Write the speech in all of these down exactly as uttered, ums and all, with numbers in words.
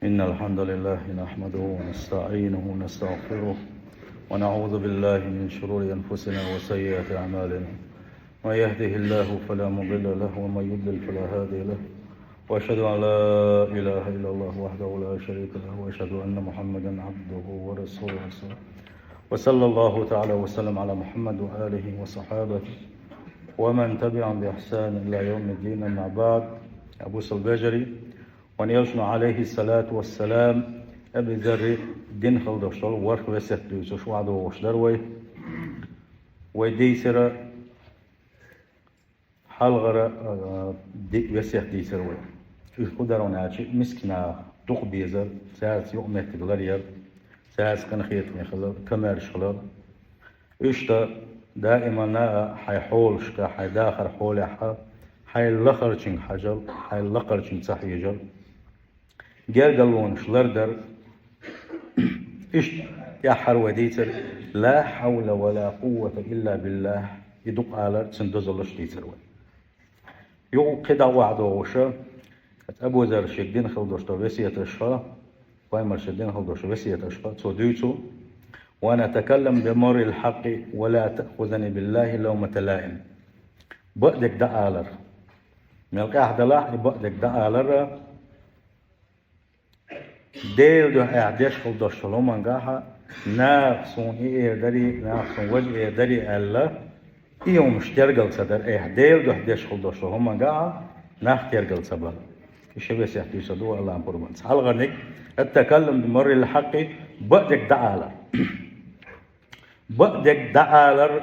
إن الحمد لله نحمده ونستعينه ونستغفره، ونعوذ بالله من شرور أنفسنا وسيئات أعمالنا. من يهده الله فلا مضل له، ومن يضلل فلا هادي له. وأشهد أن لا إله إلا الله وحده لا شريك له، وأشهد أن محمدا عبده ورسوله. وصلى الله تعالى وسلم على محمد وآله وصحابته ومن تبعهم بإحسان إلى يوم الدين. أما بعد. Абу Салбежари, вайн элчано, алейхи салату вассалам, Аби Зарри дин хила долуш долу ворхӀ весет дуьйцуш ваӀда вогӀуш дара вай. Вай дийцира хьалхара, а, ди-, весет дийцира вай. Уьш кху даргӀуна аьлча мискинах дукха безар, цаьрца юкъаметтиг ларъяр, цаьрца къинхетаме хилар, комаьрша хилар. Иштта даимана а хьайн хьолашка, хьайн дахар хьолехь а, хьайн лахарчуьнга хьажал, хьайн лакхарчуьнга ца хьежал. Гергарлонаш лардар. Иштта тӀаьххьара вай дийцар: «Ла хьавла ва ла къуввата илла биллахь». И дукха алар, цуьнан дозаллаш дийцар вай. Юха кхидӀа охьадогӀуша, Абу Зар шега дина хила долуш долу весеташ хьо, пайхамар шега дина хила долуш весеташ хьо, цо дуьйцу: «Ва натакаллам би маррил хьакъи ва ла таъхузани биллахи лавмата лаим». Бакъдерг дӀаалар. Мел къаьхьа далахь, и бакъдерг дӀаалар, Делан дуьхьа айхьа деш хила долуш долу хӀумангахьа, наха суна и эр дарий, наха суна важа эр дарий аьлла, и хӀумаш тергал ца дара айхьа. Делан дуьхьа деш хила долуш долу хӀумангахьа, нах тергал ца бара. И ши весет дуьйцур ду вай Аллахьан пурбанца. Хьалхарниг: «Ат-такаллум би маррил хьакъи», бакъдерг дӀаалар. Бакъдерг дӀаалар,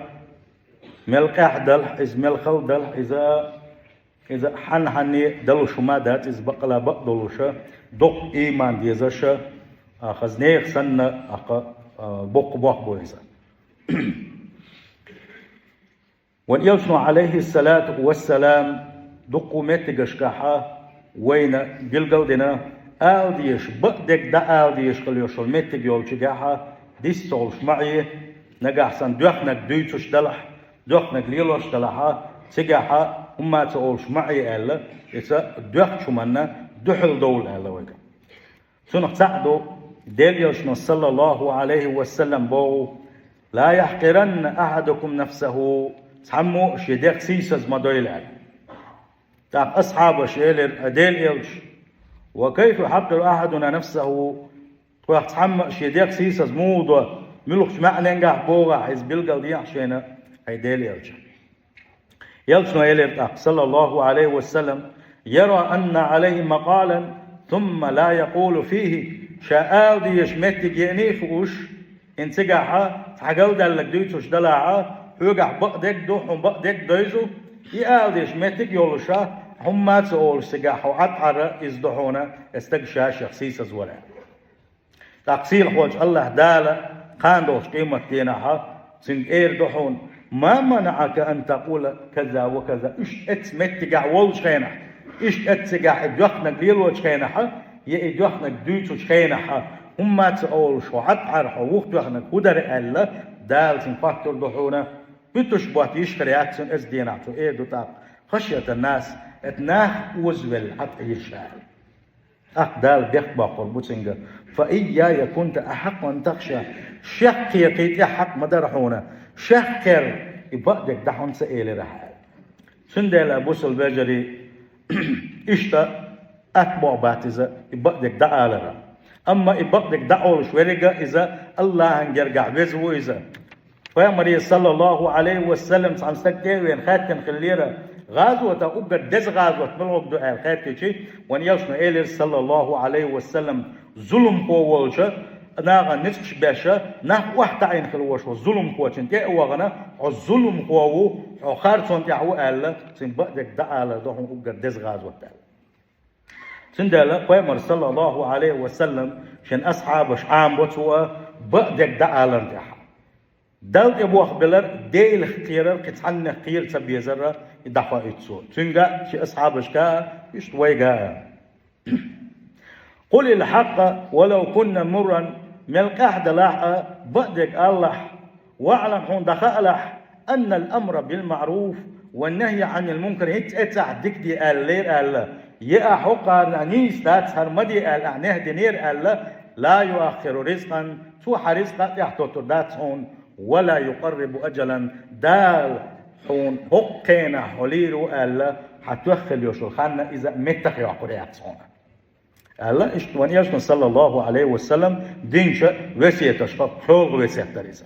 мел къаьхьа далахь иза, мел хала далахь иза, иза хьанна-хьанне далуш хӀума дац, иза бакъала бакъдолуша, доккха ийман дезаша, а, хаза нехан санна, а, кха-, а, боккха бохь бу иза. Вайн элчано, алейхи салату вассалам, дуккха меттигашкахьа вайна билгал а дина, ала дезаш, бакъдерг дӀаала дезаш хила йолуш йолу меттиг йолчугахьа, дис ца олуш ма Ӏе, нагахь санна доьхнарг дуьйцуш далахь, доьхнарг лелош далахьа, цигахьа хӀумма а ца олуш ма Ӏе аьлла, иза доьхначу хӀуманна дуьхьал довла аьлла вайга. Цунах цхьаъ ду, Делан элчано, саллаллаху алейхи ва саллам, боху: «Ла яхькъиранна ахьадукум нафсаху», цхьаммо а шен дегӀ сийсаз ма дойла аьлла. ТӀаккха асхьабаша элира: «Ай Делан элча, ва кайфа юхьаккъиру ахьадуна нафсаху?» Тхох цхьамма а шен дегӀ сийсаз муха до, муьлхачу маьӀненгахь богӀахь иза билгал дехьа шайна, ай Делан элча. Элчано элира тӀаккха, саллаллаху алейхи ва саллам: «Яра анна алейхи макъалан, сумма ла якъулу фихи». Ша ала дезаш меттиг еаний хууш, хӀинца цигахьа цхьа галдаьлларг дуьйцуш далахьа, хьоьгахь бакъдерг ду, хьуна бакъдерг дойзу, и ала дезаш меттиг йолуша, хӀумма а ца олуш цигахь хьо Ӏад Ӏара, иза ду хьуна, и стаг ша-шех сийсаз вара. ТӀаккха сийлахьволчу Аллахь Дала кхана долчу къематденахьа цуьнга эр ду хьуна: «Ма манаӀака ан такъула каза ва каза». Иштта эццу меттигахь волчу хенахь, иштта эццигахь и доьхнарг лелочу хенахьа, я и доьхнарг дуьйцучу хенахьа, хӀумма а ца олуш хьо Ӏад Ӏара, хьо вухтоьхнарг хӀун дара аьлла, Дала цуьнга хоттур ду хьуна, буьтуш ботта йиш хир яц цуьнан, эццу дийнахь цо эр ду тӀаккха: «Хашьята нас», эта нах озавелла Ӏад Ӏийра ша аьлла. ТӀаккха Дала бехк боккхур бу цуьнга: «Фа ийяя кунта ахьакъу ан тахша». Шех кхетий тӀехь хьакъ ма дара хьуна, шех кхер и бакъдерг дӀа хьуна ца элира хьа аьлла. Цундела, бусалба вежарий, иштта атта бохь бац иза, и бакъдерг дӀаалара. Амма и бакъдерг дӀаолуш веррига иза Аллахьан гергахь веза ву иза. Пайхамаре, саллаллаху алейхи ва саллам, цхьана стаг тӀе а веана, хаьттина хиллера, гӀазота уггар деза гӀазот муьлхарг ду аьлла хаьттичи, вайн элчано элира, саллаллаху алейхи ва саллам, зуламхо волча, нахана ницкъаш беша, нах охьатаӀийна хила волуш волу зуламхочун тӀе а вахана, хьо зуламхо ву, хьо харцонна тӀехь ву аьлла, цуьнан бакъдерг дӀаалар ду хьуна уггар деза гӀазот аьлла. Цундела Пайхамар, саллаллаху алейхи ва саллам, шен асхьабаш Ӏамабо цо а бакъдерг дӀааларна тӀехь. Далла тӀе бохбелар, Делах кхерар, кхин цхьаннах кхера ца безара и дӀахоуьйту цо. Цуьнга а, шен асхьабашка а, иштта вайга а. «Къулил хьакъа валав кунна мурран», мел къаьхьа далахь а, бакъдерг алахь, «ваӀлам», хьуна дӀахаалахь, «аннал амра бил маъруф ва нахья Ӏанил мункар», хӀинцца эццахь дика де аьлла лер аьлла, Е ахь хӀокхарна нийса дац, хӀара ма де аьлла, ахь нехь динера аьлла, ла юаххиру ризкъан, цо хьан ризкъа тӀехь тоттур дац хьуна, ва ла юкъаррибу аджалан, Дала хьуна хӀокху хенахь хьо лийр ву аьлла, хьан тоьхна хила йолу хан иза меттах йоккхур яц хьуна. Аьлла, иштта вайн элчано, саллаллаху Ӏалайхи ва саллам, динчу весеташкахь кхоалгӀа весет дара иза.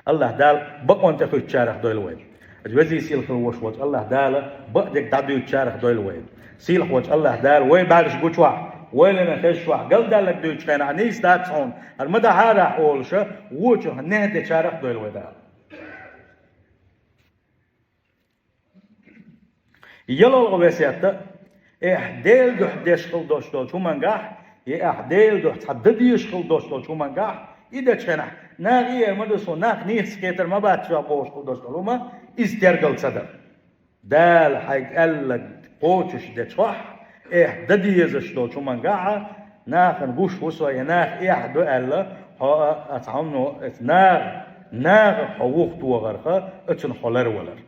АллахӀ Дала бакъонан тӀе хуьттучарах дойла вай. Везий сийлахь волуш волчу АллахӀ Дала бакъдерг дӀадуьйцучарах дойла вай. Сийлахь волчу АллахӀ Дала вай бӀаьргаш гучохь, вай лина хезачохь, галдаьлларг дуьйцучу хенахь нийса дац хьуна, хӀара ма дахьара ахь олуш, вочух нехь дечарах дойла вай Дала. ЯлхолгӀа весет: эхь Делан дуьхьа деш хила долуш долчу хӀумангахь, я ахь Делан дуьхьа цхьа дан дезаш хила долуш долчу хӀумангахь, и дечу хенахь, наха и эр ма ду суна, нах нийса кхетар ма бац чохь бохуш хила долуш долу хӀума, иза тергал ца дан. Дала хьайга аьлларг кхочуш дечохь, эхь дан дезаш долчу хӀумангахь, нахана гуш ву со, я наха эхь ду аьлла, хьо а, а цхьа хӀумано, эца наха, наха хьо вуха тохарх, оцунна хьо ларвалар.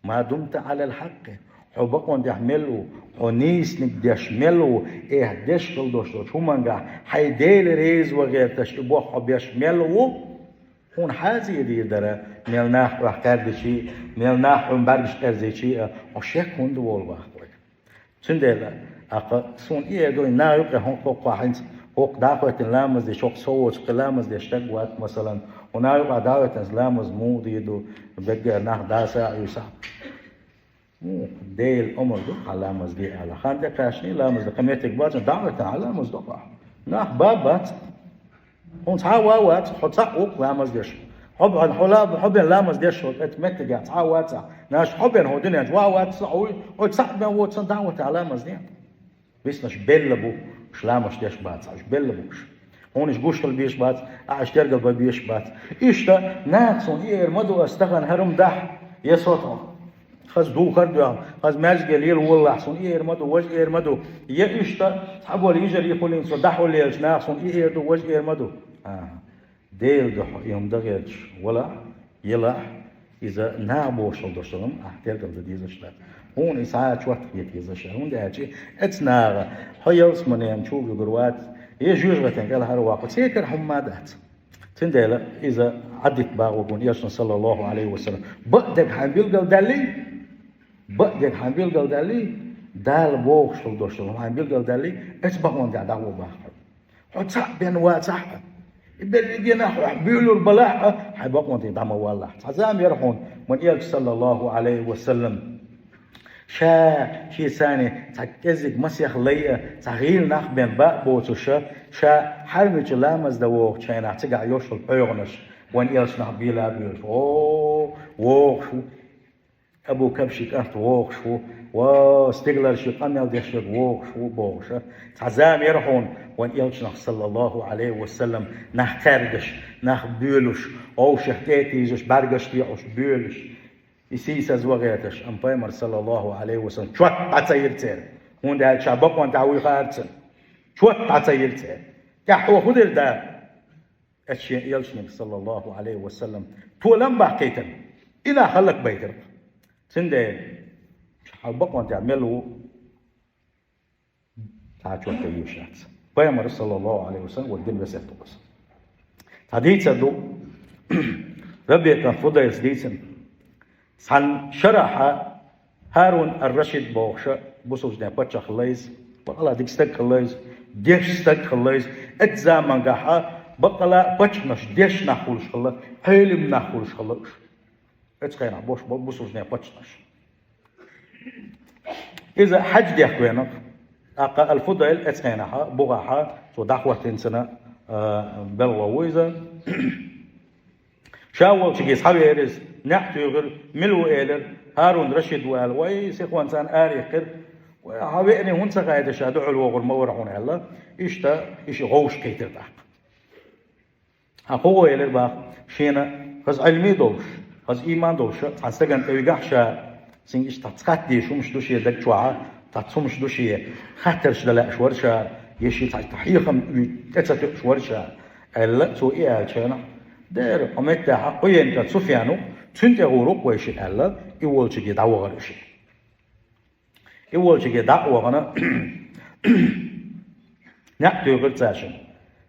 Ма думта Ӏалал хьакъкъи, хьо бакъонан тӀехь мел ву, хьо нийсаниг деш мел ву, эхь деш хила долуш долчу хӀумангахь, хьайн Дела реза ван гӀерташ и боху хьо беш мел ву, хьуна хьан зен дийр дара, мел нах хьох кхаьрдичи а, мел нах хьуна бӀаьргаш къерзийчи а, хьо шек хӀунда волу боху вай. Цундела, акха, суна и эр ду, и наха юкъахь хӀокху хьо хӀинца хӀокху дӀахӀоьттина ламаз деш, хӀокху со воцу кхин ламаз деш стаг вац, масалан, хӀокху наха юкъахь дӀахӀоьттина ламаз муха дийр ду, беггара нах даса а, уьйса а. Ну, Делан омра ду хьан ламаз де аьлла. Хан тӀе кхаьчний ламаз де, кхин меттиг бац, дӀахӀоьттина хьан ламаз до хьо. Нах бан бац. Хьуна цхьа а ван вац, хьо цхьаъ ву-кх ламаз деш. Хьо бен, хьо ла-, хьо бен ламаз деш, хьо оцу меттигехь цхьа а вац ахь. Наш хьо бен хьо дуьнен чу ван вац, цхьаъ вуй, хьо цхьаъ бен воцург дӀахӀоттий ламаз де. Виснарш белла бу, уьш ламазаш деш бац, уьш белла бу уьш. Хьуна уьш гуш хила безаш бац, ахь уьш тергал бан безаш бац. Иштта, наха суна и эр ма ду, ас тахана хӀара хӀума дахь, я со тхо. Хаза духар а доьгӀна, хаза маьждиге лела волалахь, суна и эр ма ду, важа эр ма ду. Я иштта, цхьаболу йижарий хуьлийна со дӀахьулъелча, наха суна и эр ду, важа эр ма ду. ХӀан-хӀа. Делан дуьхьа и хӀума дан гӀерташ валахь, елахь, иза наха бохуш хила долуш долу хӀума ахь тергал дан дезаш дац. Хьуна и схьа а чот хета дезаш, хӀунда аьлча оцу наха хьо ялсаманен чу а вуьгур вац, я жоьжахатин кӀелхьара а ваккха, цекара хӀума а дац. Цундела иза Ӏадитта бахьа ву-кх вайн элчано, саллаллаху Ӏалайхи ва саллам. Бакъдерг хьайна билгалдаьллий, бакъдерг хьайна билгалдаьллий, Дала бохуш хила долуш долу хьайна билгалдаьллий, оцу бакъонан тӀехь дӀагӀо боху хьо. Хьо цхьаъ бен вацахь а, и берригенах хьох буьйлур балахь а, хьайн бакъонан тӀе дӀа ма валлахь. Цхьа зама яра хьуна, вайн элча, саллаллаху Ӏалайхи ва саллам, ша шен царна цхьа кӀеззиг масех лай а, цхьа гӀийла нах бен бан а боцуш, ша хьарамчу ламаз дан вогӀучу хенахь цигахь йолуш йолу пхьоьгӀанаш вайн элчанах бийла а буьйлуш. О, вогӀуш ву, Абу Кабшин кӀант вогӀуш ву, ва стигалара шен къамел деш верг вогӀуш ву бохуш. Цхьа зама яра хьуна, вайн элчанах, саллаллаху Ӏалайхи ва саллам, нах кхаьрдаш, нах буьйлуш, вовшех тӀе а тийжаш, бӀаьргаш тӀе а Ӏуш буьйлуш. И сийсаз ван гӀерташ, амма Пайхамар, саллаллаху Ӏалайхи ва саллам, чот дӀа ца йира церан, хӀунда аьлча ша бакъонан тӀехь вуй хаьара цунна. Чот дӀа ца йира церан. ТӀаьхьо хӀун дира Дала? Оцу шен элчаниг, саллаллаху Ӏалайхи ва саллам, толам баккхийтина, и нах хӀаллакбайтира. Цундела, хьо бакъонан тӀехь мел ву, цхьа а чот дан йиш яц. Пайхамара, саллаллаху Ӏалайхи ва саллам, вайна дина весет ду иза. Цхьа дийцар ду, Рабиъ кӀант Фудайлас дийцина. Цхьана шарахь ХӀарун ар-Рашид бохуш бусулба динан паччахь хилла иза, бакъала дика стаг хилла иза, дешна стаг хилла иза. Оцу замангахь бакъала паччахьаш дешна нах хуьлуш хилла, Ӏелам нах хуьлуш хилла уьш. Оцу хенахь болуш бу-, бусулба динан паччахьаш. Иза хьаьж дехка веана, тӀаккха ал-Фудайла оцу хенахь, бухахь, цо дӀахӀоттийна цунна, а, белхало ву иза. Ша волчуьнга схьавеара иза, неӀ туьйхира, мила ву элира, ХӀарун Рашид ву аьлла, вай сихонца царна арахьийра, вай хьан веана хӀунда ца хаьдда, ша дуьхьал вогӀур ма вара хьуна аьлла, иштта и ши гӀовшахкхийтира тӀаккха. Хьан кхо гӀо элира баха, шена хаза Ӏилма а долуш, хаза ийман а долуш, цхьана стагана тӀе вигахь ша, цуьнга иштта цхьацца хатта дезаш хӀумаш ду шен даг чохь, цхьацца хӀумаш ду шен, хаттарш дан лаьаш вара ша, я шен цхьа хьехам тӀе ца тоьуш вара ша, аьлла, цо и аьллачу хенахь, дера, хьо меттехь Ӏуяйнат Суфьян ву, цуьнан тӀе гӀур ву-кх вай шиъ аьлла, и волчуьнга дӀавахара и шиъ. И волчуьнга дӀа а вахана, неӀ туьйхира цаьршимма.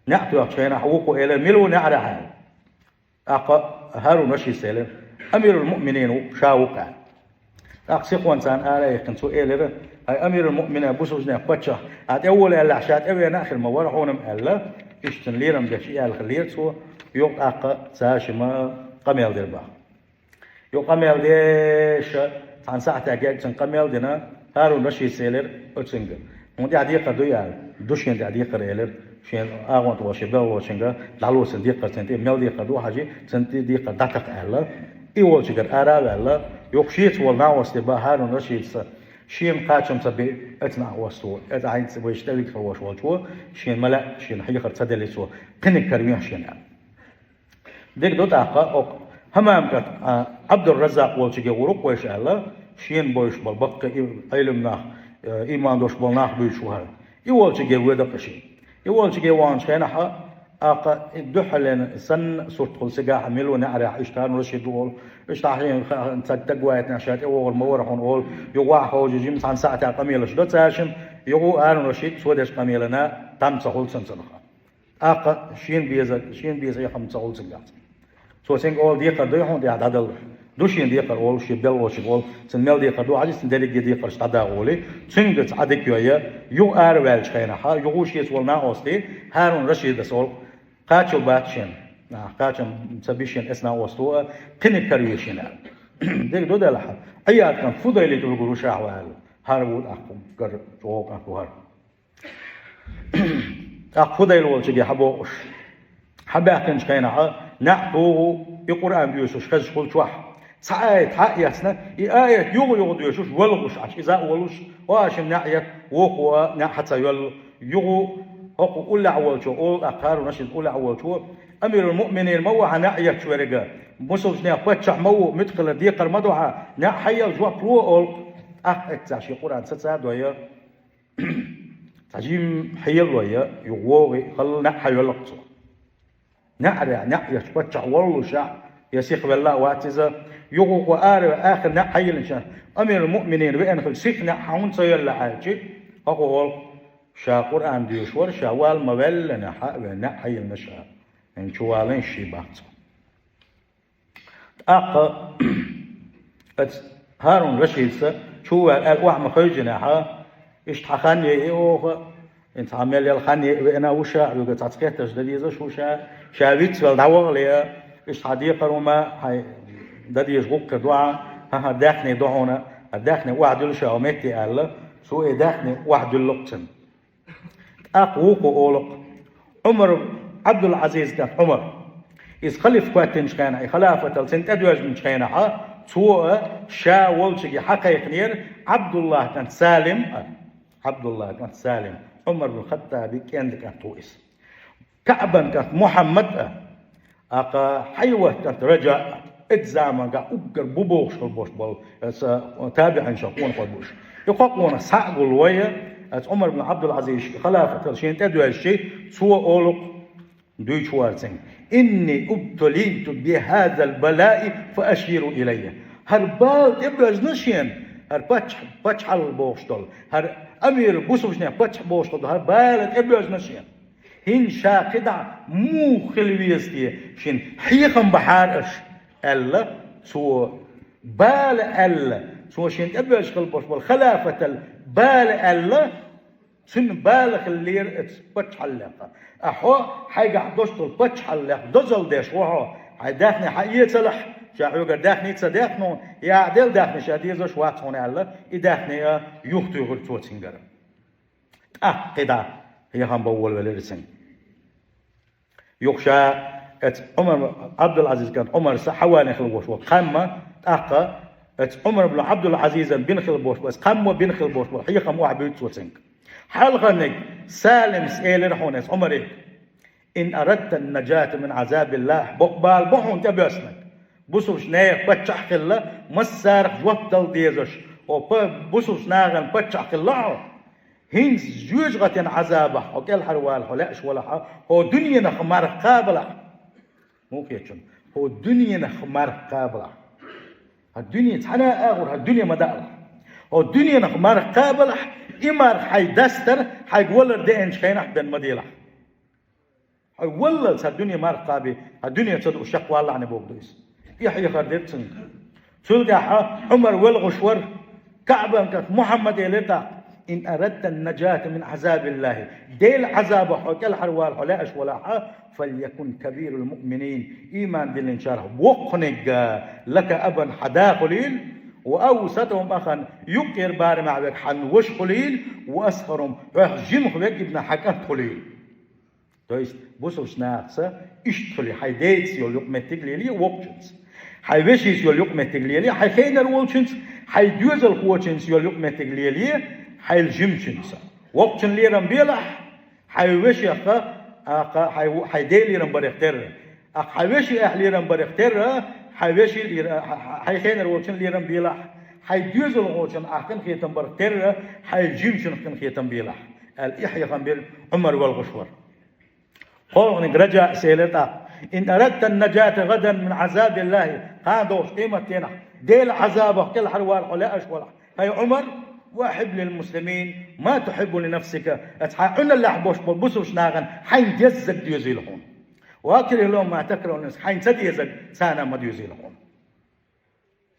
НеӀ тоьхначу хенахь вукхо элира: «Мила ву неӀарехь?» аьлла. ТӀаккха ХӀарун Рашидас элира: «Амирул-муъминин ву, ша ву-кх», аьлла. ТӀаккха сихонца царна ара а яьккхина, цо элира: «ХӀай Амирул-муъминин, бусулбанех паччахь, ахь тӀе а волавеллехь, ша тӀевеана а хир ма вара хьуна-м», аьлла. Иштта лерам беш и аьлла хиллера цо, юха тӀаккха цаьршимма къамел дира боху. Юха къамел деш, цхьана сахьтехь герга цуьнга къамел дина, ХӀарун Рашидас элира оцуьнга: «Хьуна тӀехь декхар дуй?» аьлла. «Ду шена тӀехь декхар», элира. Шен агӀонта волчу шен белхалочуьнга: «ДӀало цуьнан декхар, цуьнан тӀе мел декхар ду хьажий, цуьнан тӀе декхар дӀатакха», аьлла. И волчуьнгара ара а ваьлла, юха шеца волу накъостий бан ХӀарун Рашидас: «Шена кхачам ца би, эцна а осту, эцна хьайна ца вайша тӀевигхалош волчо, шена ма лаьа, шена хьехар ца делли цо, кхиниг каравехьа шена», аьлла. Дерг ду тӀаккха, окху ХӀаммам кӀант, а, Ӏабдурраззакъ волчуьнга гӀур ву-кх вайша аьлла, шена бовзуш болу баккхий и-, Ӏилманах, э, ийман долуш болу нах буьйцуш ву хӀара. И волчуьнга воьду-кх шен. И волчуьнга ваханчу хенахь, тӀаккха и дуьххьарлина санна сурт хуьлу цигахь, мила ву неӀарехь, иштта ХӀарун Рашид ву олу, иштта хьан ха-, ца-, таг вайтинехь ша тӀе вогӀур ма вара хьуна олу, юха ваха хьожий жима цхьана сахьтехь къамелаш до цаьршимма, юха ХӀарун Рашид цо дечу къамелана там ца хуьлу цуьнан цунах. ТӀаккха шена беза, шена беза хьехам ца хуьлу цуьнгахь. Цо цуьнга олу: «Декхар дуй хьуна тӀехь дӀадала?» «Ду шена декхар», олу, шен белхалочуьнга олу, цуьнан мел декхар ду хьажий, цуьнан дерриге декхарш дӀадагӀа олий, цуьнгаца Ӏадика йой, юха ара ваьллачу хенахь, юха шеца волу накъостий ХӀарун Рашидас олу: «Кхачо бац шена, а, кхачам ца би шена эцна а осту, а, кхиниг караве шена», аьлла. Дерг ду делахь, Ӏияд кӀант Фудайлита вуьгур ву ша хьо аьлла. ХӀара ву тӀаккха гар чӀогӀа кӀант ву хӀара. ТӀаккха Фудайла волчуьнга хьан бохуш. Хьан баьхкинчу хенахь, неӀ туху и Къуръан доьшуш хезаш хуьлу чохь. Цхьа аят хьа а эцна, и аят юха-юха доьшуш, воьлхуш Ӏаш, иза а волуш, о, шимма неӀ етта, вукхо а неӀ хьа ца йоьллу, юха хӀокху уллехь волчо, олу тӀаккха ХӀарун Рашид уллехь волчо: «Амирул-муъминин ма ву хьан неӀ етташ верг, бусулбанех паччахь ма ву, муьтӀахь хилар декхар ма ду хьан, неӀ хьа елла жоп ло», олу. ТӀаккха эццахь шен Къуръан ца ца а дой, цхьа жимма хьелалой, юха вогӀий, халла неӀ хьайоьллу-кх цо. НеӀарехь, неӀ етташ паччахь воллушехь, я сихвелла а вац иза, юха вукхо ара веана, ахир неӀ хьайиллинчехь: «Амирул-муъминин веана хилча, сиха неӀ хьан хӀунда ца йоьллу?» аьлча, хӀокхо олу: «Ша Къуръан доьшуш вара, ша вала ма ваьллинехь а вайн неӀ хьайиллина ша, хӀинца чу валийна ши баккха цо». ТӀаккха оцу ХӀарун Рашидас чу а ваьлла, аьлла, охьа ма хевшинехь, иштта хьан хан йеа оха, хӀинца хьан мел яла хан йеа веана ву ша, хьоьга цхьацца хеттарш дан дезаш ву ша, ша вицвелла дӀавахале, иштта хьан декхар ву ма, хьайн дан дезаш гӀуллакх ду хьан, хӀан-хӀа, даьхни ду хьуна, хӀара даьхни охьадуьллу ша хӀокху метте аьлла, цо и даьхни охьадуьллу-кх цуьнан. ТӀаккха вукхо олу-кх, Ӏумар, Ӏабдул-Ӏазиз кӀант Ӏумар. Иза халифа хӀоьттинчу хенахь, и халафатал цуьнан тӀедоьжначу хенахь, цо а ша волчуьнга хьакхайкхинера Ӏабдуллах кӀант Салим а. Ӏабдуллах кӀант Салим, Ӏумар бин Хаттаби кӀенда кӀант ву иза. КаӀбан кӀант Мухьаммад а. ТӀаккха Хьайват кӀант Раджа а, оцу заманахь уггар бу бохуш хилла болуш болу, аса, табиӀинех къонахой бу уьш. И кхо къонах схьа а гуллой, аса Ӏумар бин Ӏабдул-Ӏазиз халафатал шена тӀедоьжча, цо олу-кх, дуьйцуш вара цуьнга: «Инни убтулиту бихазал балаи фа аширу илайя». ХӀара бала тӀебоьжна шена, хӀара паччахь-, паччахьалла бохуш долу, хӀара амир, бусулбанех паччахь бохуш долу, хӀара бала тӀебоьжна шена. ХӀинца ша кхидӀа муха хила веза те, шена хьехам бахьара аша, аьлла цо. Бала аьлла, цо шена тӀебоьжуш хилла болуш болу халафатал бала аьлла, цуьнан бала хиллера оцу паччахьаллех. Ткъа хьо хьайгахь долуш долу паччахьаллех дозалла деш ву хьо, хьайн даьхни хьаэцалахь, ша хьоьгара даьхни ца дехна, я Ӏа делла даьхни ша дезаш вац хьуна аьлла, и даьхни а юхатуьйхира цо цуьнгара. ТӀаккха кхидӀа хьехам бан волавелира цуьнга. Юха ша оцу Ӏумар, Ӏабдул-Ӏазиз кӀант Ӏумарс хьавалийна хилла волуш волу кхаьмма, тӀаккха оцу Ӏумар бин Ӏабдул-Ӏазизан бина хилла болуш болу, оцу кхаьммо бина хилла болуш болу хьехам охьабуьйцу цо цуьнга. Хьалхарниг Салимс элира хьуна оцу Ӏумаре: «Ин арадта ан-наджата мин Ӏазабиллахь», боккха бала бу хьуна тӀебоьссинарг. Бусулбанех паччахь а хилла, массарах жоп дала дезаш, хӀокху па-, бусулбанехан паччахь а хилла хьо. ХӀинца жоьжахатин Ӏазабах хьо кӀелхьарвала хьо лаьаш валахь, хьо дуьненах марха кхабалахь. Муха хеташ ду? Хьо дуьненах марха кхабалахь. Хьан дуьне цхьана а агӀор, хьан дуьне ма даалахь. Хьо дуьненах марха кхабалахь, и марха хьай дастар, хьайга валар деанчу хенахь бен ма делахь. Хьо валлал цхьа дуьне марха кхаби, хьан дуьне ца дууш шек валлахьне боху ду иза. И хьехар дира цуьнга. Цул тӀаьхьа Ӏумар велхуш вара, КаӀбан кӀант Мухьаммад элира тӀаккха: «Ин арадта ан-наджата мин Ӏазабиллахи». Делан Ӏазабах хьо кӀелхьарвала хьо лаьаш валахь, «фальякун кабирул муъминин», ийман диллинчарах воккханиг, «лака абан», хьан да хуьлийла, «ва авсатухум ахан», юккъера барамехь верг хьан ваша хуьлийла, «ва асгӀарухум», хьох жимах верг, «ибнан», хьан кӀант хуьлийла. То есть, бусалба нахаца иштта хуьлий, хьайн деца йолу юкъа меттиг лелий воккхачуьнца. Хьайн вешица йолу юкъа меттиг лелий хьайн хенара волчуьнца, хьайн доьзалхочуьнца йолу юкъа меттиг лелий хьайн жимачуьнца. Воккхачун лерам белахь, хьайн вешех, а, кха, хьайн, хьайн ден лерам барех терра. Аккха хьайн вешех лерам барех терра, хьайн вешин лера-, хьайн хенара волчун лерам белахь, хьайн доьзалхочун ахь къинхетам барех терра, хьайн жимачуьнах къинхетам белахь, аьлла, и хьехам бира Ӏумар велхуш вара. КхоалгӀаниг Раджаъ элира тӀаккха: «Ин арадта ан-наджата гӀадан мин Ӏазабиллахи», кхана догӀучу къематденахь Делан Ӏазабах кӀелхьарвала хьо лаьаш валахь, хӀай Ӏумар, «ва ахьиб лил муслимин ма тухьиббу ли нафсика», аса хьан Ӏуналлехь болуш болу бусалба нахана хьайна деззаг доьзийла хьуна. «Ва акрихь лахум ма такраху ли нафсика», хьайна ца деззаг царна ма доьзийла хьуна,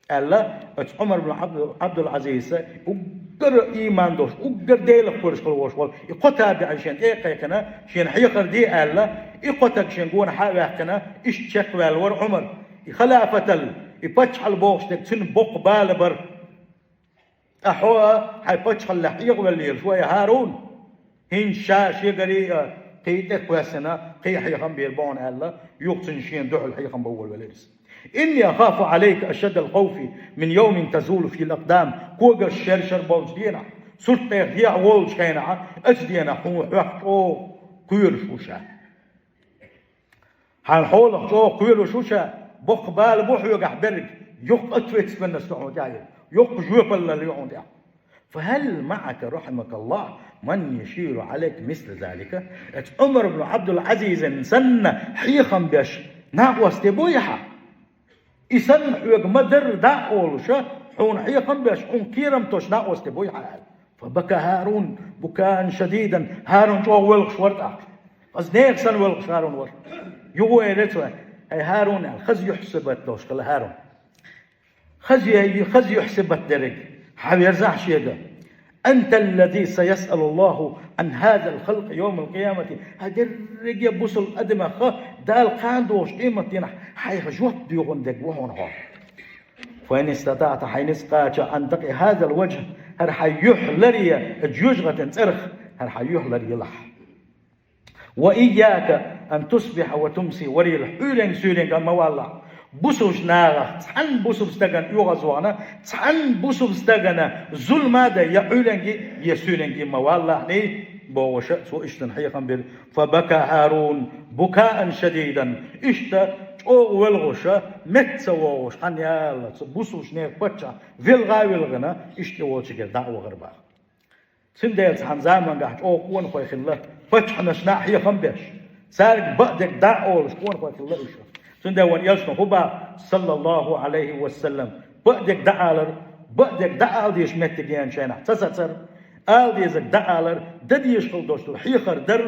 аьлла, оцу Ӏумар бин Ӏабду-, Ӏабдул-Ӏазиза, уггар ийман долуш, уггар Делах кхоьруш хила волуш волу и кхо табиӀи шена тӀе а кхайкхина, шена хьехар де аьлла, и кхо таг шен гонахьа а ваьккхина, иштта чекхваьлла вара Ӏумар. И халафатал, и паччахьалла бохуш дерг цуьнан боккха бала бара. Ткъа хьо а хьайн паччахьаллехь эгӀавелла лелаш ву, я ХӀарун? ХӀинца ша шегарий а кхин тӀе кхоьссина, кхин хьехам бийр бу хьуна аьлла, юха цуьнан шена дуьхьал хьехам бан волавелира иза. «Инни ахафу Ӏалайка ашаддал хавфи мин йовмин тазулу фихил акъдам», когаш шер-шер болчу денахь, сурт тӀех дехьа волучу хенахь, оцу денахь хьуна хьох чӀогӀа кхоьруш ву ша. Хьан хьолах чӀогӀа кхоьруш ву ша, боккха бала бу хьоьгахь берриг, йоккха ответственность ю хьуна тӀехь, йоккха жоьпаллал ю хьуна тӀехь. «Фахал маӀака, рахьимакаллахь, ман юширу Ӏалайка мисла залика?» Оцу Ӏумар бин Ӏабдул-Ӏазизан санна хьехам беш накъостий буй хьан? И санна хьоьга ма-дарра дӀа а олуш, хьуна хьехам беш, хьуна кхерам тосуш накъостий буй хьан аьлла. «Фабака ХӀарун букаан шадидан», ХӀарун чӀогӀа воьлхуш вара тӀаккха. Хаза нехан санна воьлхуш ХӀарун вара. Юха элира цо: «ХӀай ХӀарун, — аьлла, — хаза юьхь-сибат долуш хила ХӀарун. Хаза ю-, хаза юьхь-сибат дерг хьан верзахь шега. Анта ллази саясъалу Аллаху Ӏан хӀазал халкъи йовмал къиямати». Хьан дерриге бусалба адамех Дала кхана догӀучу къематдийнахь хьайх жоп доьхун дерг ву хьуна хьо. «Фа ин истатаӀта», хьайн ницкъ кхача, «ан такъиӀа хӀазал важхӀ», хӀара хьайн юьхь ларъе, жоьжахатин цӀарах хӀара хьайн юьхь ларъелахь. «Ва ийяка ан тусбихьа ва тумси», варийла, Ӏуьйренга, суьйренга ма валлахь. Бусалба нахах цхьана бусалба стагана оьгӀаз вахана, цхьана бусалба стагана зулам а дан, я Ӏуьйренга, я суьйренга ма валлахь, бохуш, цо иштта хьехам бира. «Фабака ХӀарун букаан шадидан». Иштта чӀогӀа воьлхуш, метта ца вогӀуш, хьан яла, цу бусалба нехан паччахь велха а велхина, иштта волчуьнгара дӀа а вахара боху. Цундела цхьана заманчохь чӀогӀа къонахой хилла, паччахьашна а хьехам беш, цаьрга бакъдерг дӀа а олуш къонахой хилла уьш. Цундела вайн элчано хӀун боху, саллаллаху Ӏалайхи ва саллам, бакъдерг дӀа алар, бакъдерг дӀа ала дезачу меттиге еанчу хенахь ца сацар, ала дезарг дӀа алар, дан дезаш хила долуш долу хьехар дар,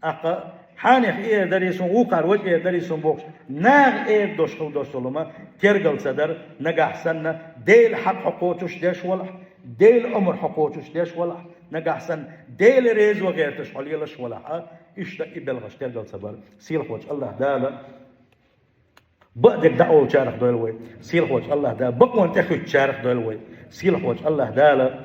тӀаккха хьанех эр дарий суна, вукхара важа эр дарий суна бохуш, наха эр долуш хила долуш долу хӀума тергал ца дар, нагахь санна Делан хьакъ хьо кхочуш деш валахь, Делан омра хьо кхочуш деш валахь, нагахь санна Дела реза ван гӀерташ хьо лелаш валахь, иштта и белхаш тергал ца бар. Сийлахьчу АллахӀ Дала бакъдерг дӀа олучарах дойла вай, сийлахьчу АллахӀ Дала бакъонан тӀе хуьттучарах дойла вай, сийлахьчу АллахӀ Дала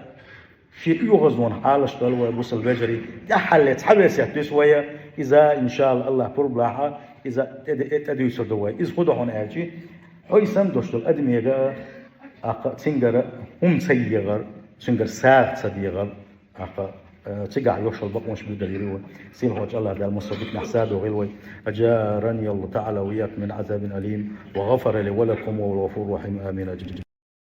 шен оьгӀазонах Ӏалаш дойла вай, бусалба вежарий. ТӀаьххьалле цхьа весет дуьсу вай, иза, иншааллахӀ, АллахӀ пурба лахь, иза тӀе-, тӀе-, тӀедуьйцур ду вай. Иза хӀун ду хьуна аьлчи, хьо и санна долуш долу адамега, тӀаккха цуьнгара хӀума ца егӀар, цуьнгара сагӀа ца дегӀар, тӀаккха, э, цигахь йолуш йолу бакъонаш билгалйийр ю вай. Сийлахьчу АллахӀ Дала массо а диканехь сагӀа догӀийла вай. أجارني الله تعالى وإياكم من عذاب أليم وغفر لي ولكم وهو الغفور الرحيم. آمين.